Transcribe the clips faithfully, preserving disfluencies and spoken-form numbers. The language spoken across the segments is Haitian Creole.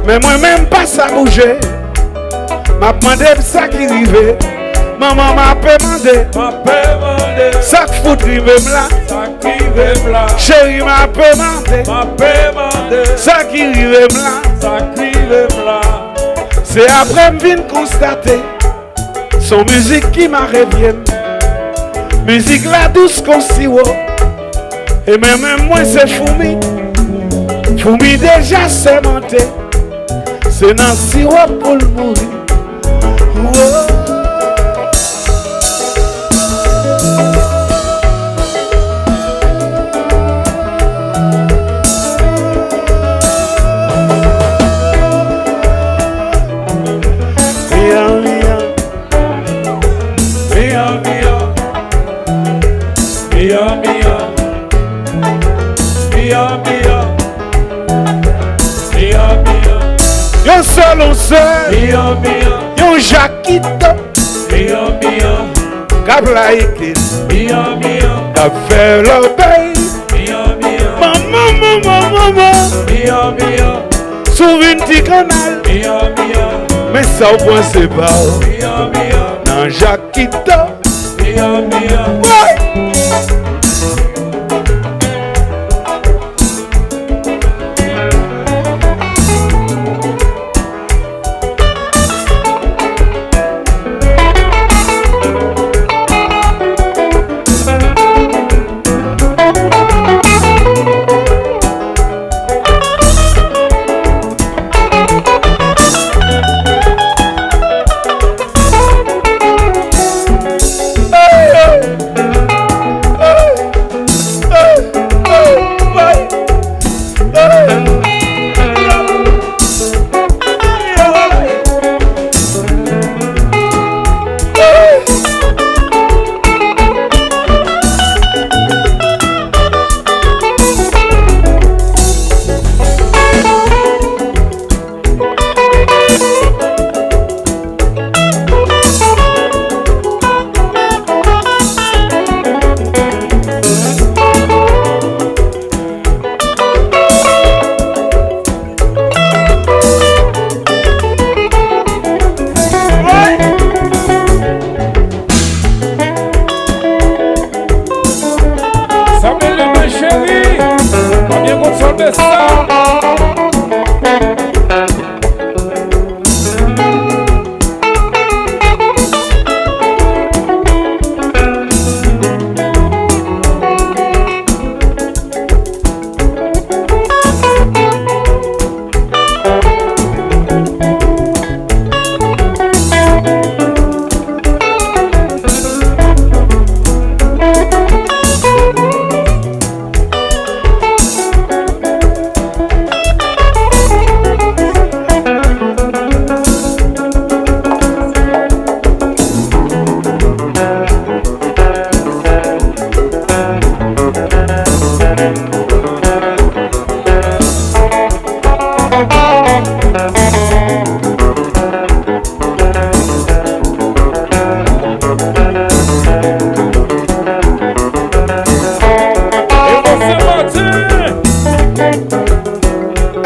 Men mwen menm pa sa bouje. M ap mande m sa ki rive. Manman m ape mande. M ape mande. Sa k fout rive m la. Sa k rive m la. Cheri m ape mande. M ape mande. Sa ki rive m la. Sa k rive m la. Se apre m vin konstate. S on mizik ki mare vye m. Mizik la dous kon siwo. E men menm mwen se foumi. Foumi deja sèmante. Se nan siwo pou l mouri. Wo. Miyan, miyan. Miyan, miyan. Miyan, miyan. Miyan, miyan. Miyan, miyan. Yon sèl, yon sèl. Miyan, miyan. Yon jakito. Miyan, miyan. K ap layike. Miyan, miyan. K ap fè lòbèy. Miyan, miyan. Manman, manman, manman. Miyan, miyan. Si w vin ti kannal. Miyan, miyan. Men sa w panse pa w. Miyan, miyan. Nan jakito. Miyan, miyan. Woy! Sa byen leve, cheri. Pa byen konn sa w te sa.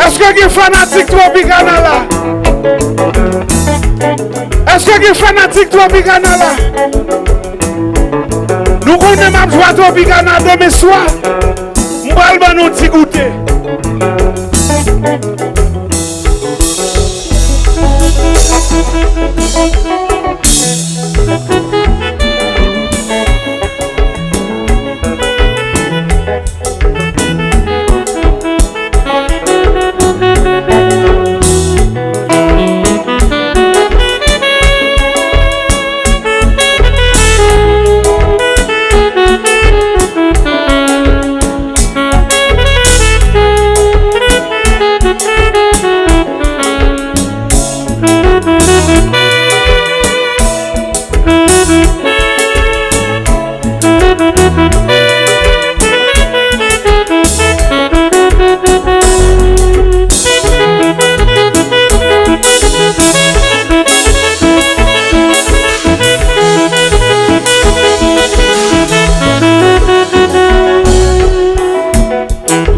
Èske gen fanatik Tropicana la? Èske gen fanatik Tropicana la? Nou konnen m ap jwe Tropicana demen swa. M pral ban nou ti goute.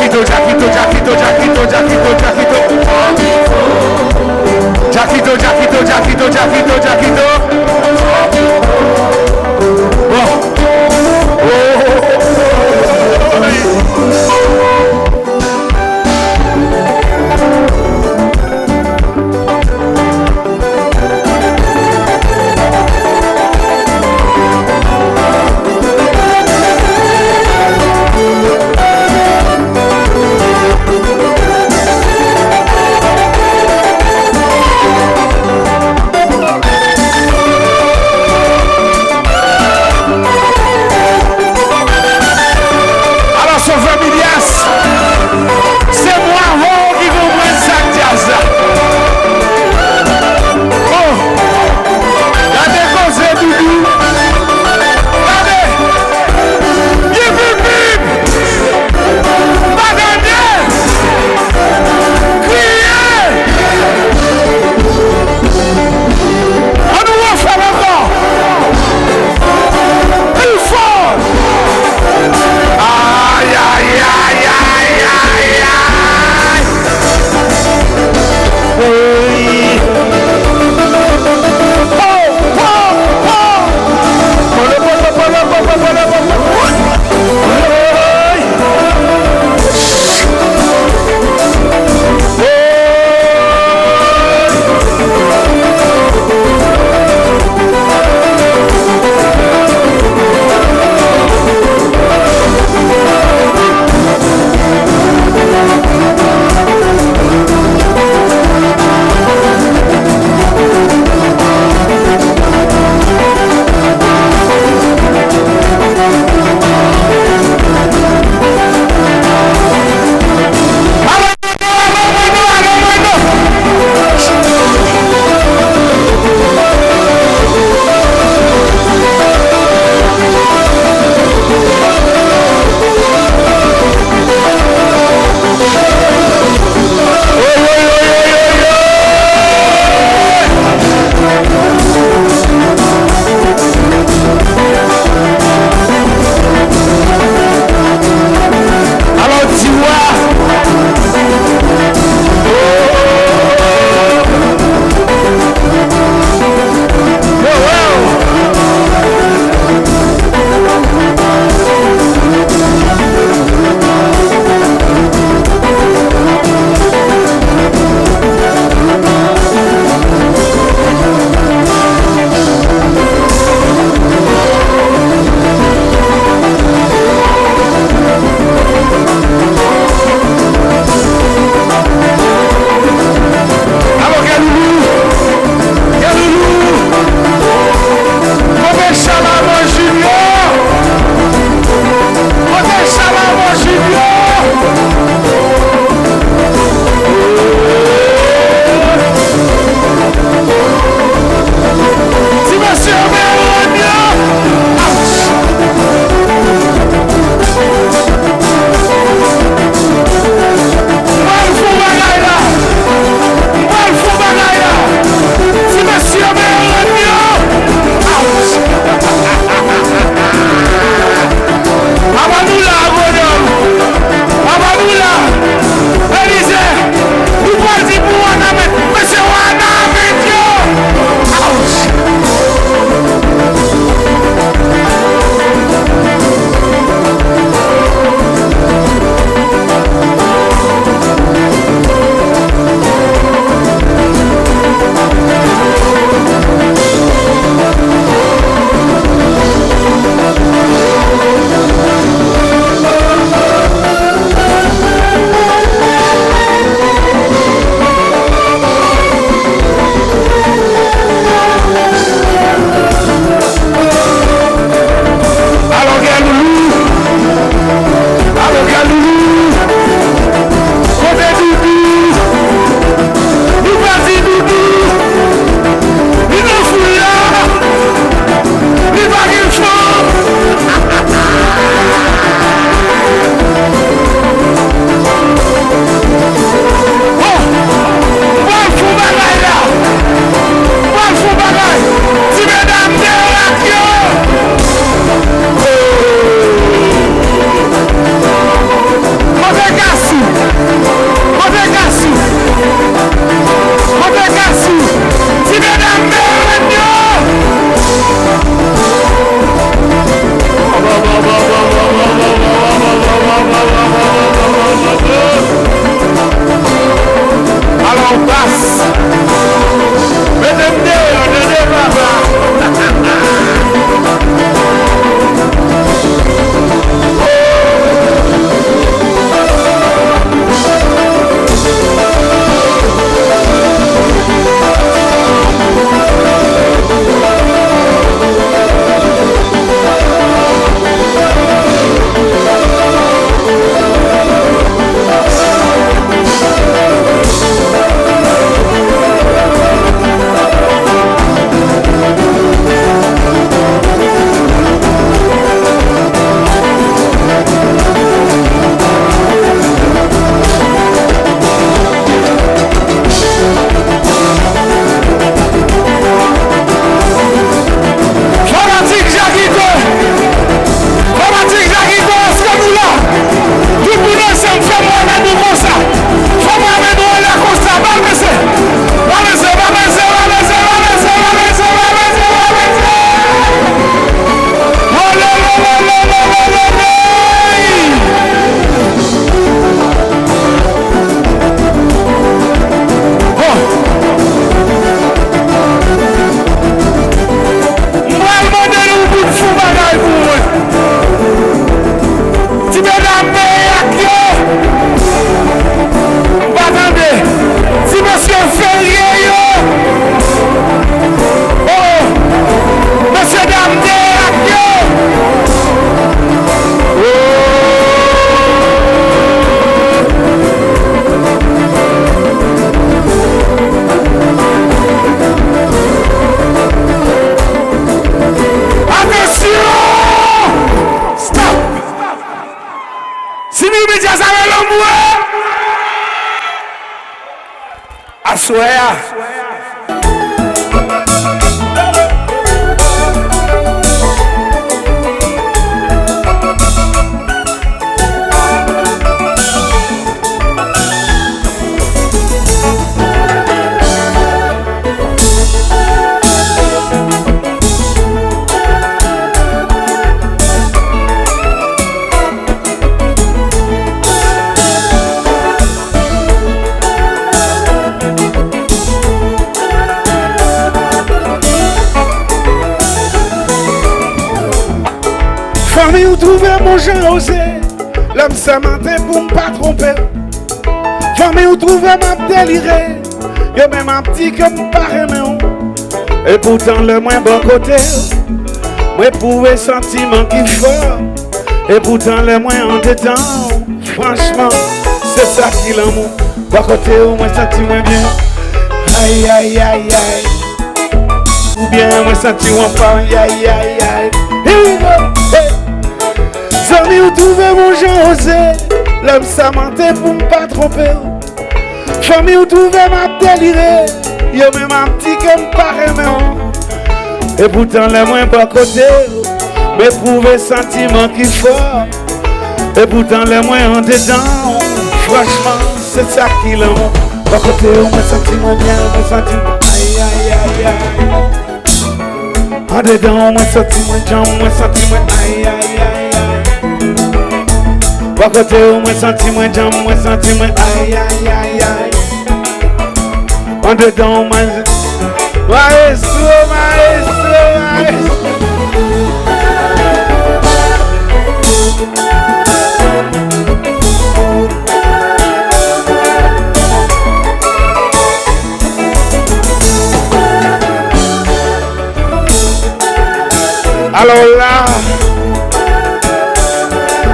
Jakito, Jakito, Jakito, Jakito, Jakito, Jakito, Jakito. Jakito, Jakito, Jakito, Jakito, Jakito. Bon. Oh. Alò, Dam de ak yo. M pa tande. Ti mesye ferye yo. Oh, oh. Mesye dam de ak yo. Oh. Atansyon! Stop! Si nou met djaz avè lanmou, aswè a. Fanmi ou twouve m yon jan oze, lè m sèmante pou m pa twonpe w. Fanmi ou twouve m ap delire, yo menm ap di ke m pa renmen w. Epoutan lè mwen bò kote w, mwen epwouve santiman ki fò. Epoutan lè mwen andedan w, franchman, se sa ki lanmou. Bò kote w, mwen santi mwen byen. Ay, ay, ay, ay. Oubyen mwen santi w anfòm, ay, ay, ay, ay. Here we go. Hey. Zanmi ou twouve m yon jan oze, lè m sèmante pou m pa twonpe w. Fanmi ou twouve m ap delire, yo menm ap di ke m pa renmen w. Epoutan lè mwen bò kote w, m epwouve santiman ki fò. Epoutan lè mwen andedan w, franchman, se sa ki lanmou. Bò kote w, mwen santi mwen byen, mwen santi, ay, ay, ay, ay. Andedan w, mwen santi mwen djanm, mwen santi mwen ay, ay, ay, ay. Bò kote w, mwen santi mwen djanm, mwen santi mwen ay, ay, ay, ay. Andedan w, mwen, maestro, maestro, maestro. Alò la,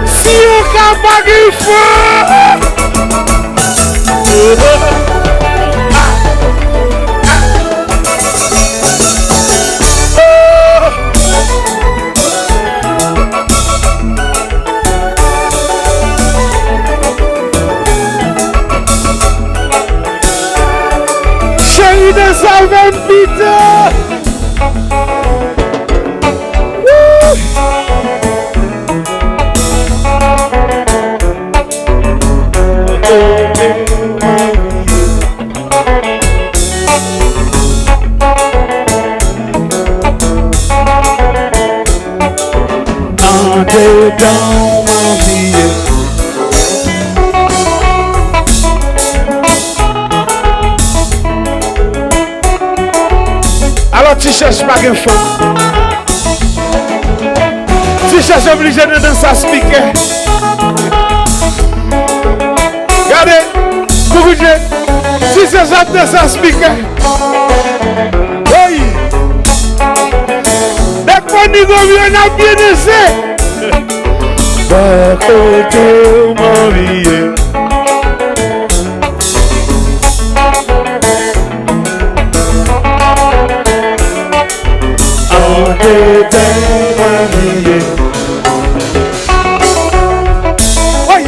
si yon ka pa gen fò. Cheri, danse avè m pito. Andedan w m anvi ye. Alò, Ti Chèch pa gen fanm. Ti Chèch oblije nan dans a spikè. Gade, Koukoudje, Ti Chèch ap dans a spikè. Hey! Dèk Ponigo vyen ap byen danse. Bò kote w m anvi ye. Andedan w m anvi ye. Woy!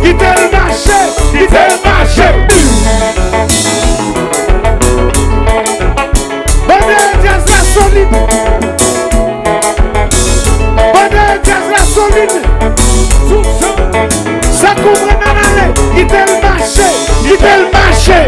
Kite l mache, kite l mache. Bande djaz la solid. Bande djaz la solid. Sa konprann al ale. Kite l mache, kite l mache.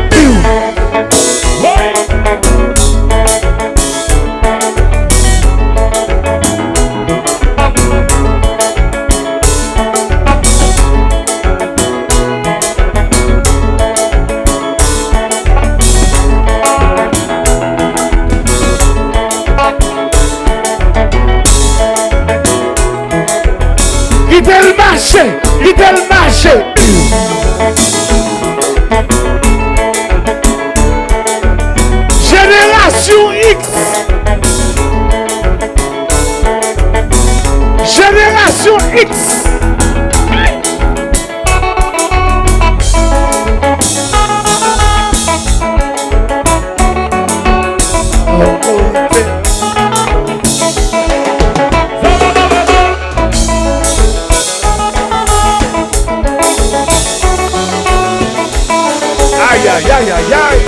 Kite l mache, kite l mache. Jenerasyon X. Jenerasyon X. Ay, ay, ay, ay, ay.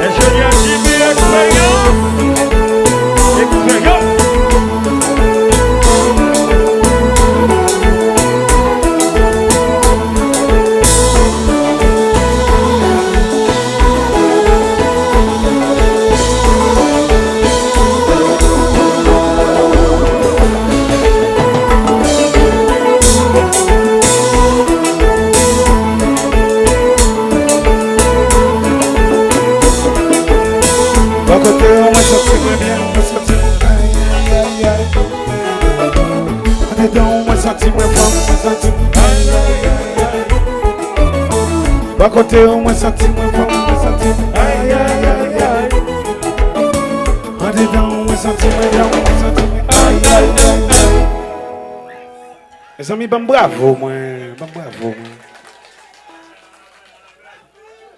Enjenyè Jimmy Eksperyans. Eksperyans. Bò kote w, mwen santi mwen byen, mwen santi mwen ay, ay, ay, ay. Andedan w, mwen santi mwen fò, mwen santi mwen ay, ay, ay, ay. Bò kote w, mwen santi mwen fò, mwen santi mwen ay, ay, ay, ay. Andedan w, mwen santi mwen byen, mwen santi mwen ay, ay, ay, ay. Mezanmi, ban m bravo, mwen. Ban m bravo, mwen.